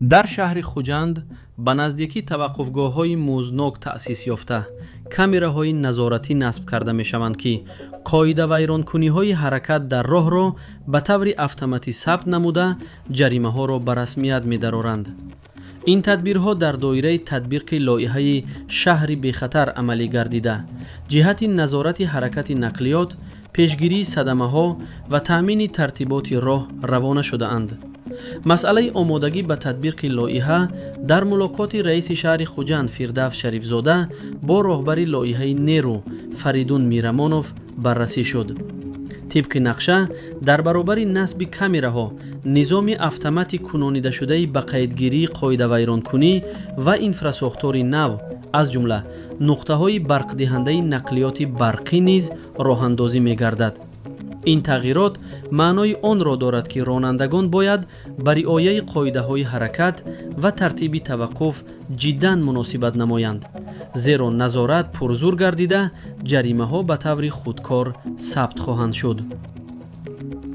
Дар шаҳри Хуҷанд ба наздикӣ таваққуфгоҳҳои музнок таъсис ёфта, камераҳои назоратӣ насб карда мешаванд, ки қоидавайронкуниҳои ҳаракат дар роҳро ба таври автоматӣ сабт намуда, ҷаримаҳоро ба расмият медароранд. Ин тадбирҳо дар доираи татбиқи лоиҳаи шаҳри бехатар амалӣ гардида, ҷиҳати назорати ҳаракати нақлиёт, пешгирии садамаҳо ва таъмини тартиботи роҳ равона шудаанд. Масъалаи омодагӣ ба татбиқи лоиҳа дар мулоқоти раиси шаҳри Хуҷанд Фирдавс Шарифзода бо роҳбари лоиҳаи Неру Фаридун Мирамонов баррасӣ шуд. Тибқи нақша, дар баробари насби камераҳо низоми автоматӣ кунонидашудаи ба қайдгирии қоидавайронкунӣ ва инфрасохтори нав, аз ҷумла нуқтаҳои барқдиҳандаи нақлиёти барқӣ низ роҳандозӣ мегардад. Ин тағйирот маънои онро дорад, ки ронандагон бояд ба риояи қоидаҳои ҳаракат ва тартиби таваққуф ҷиддан муносибат намоянд, зеро назорат пурзур гардида, ҷаримаҳо ба таври худкор сабт хоҳанд шуд.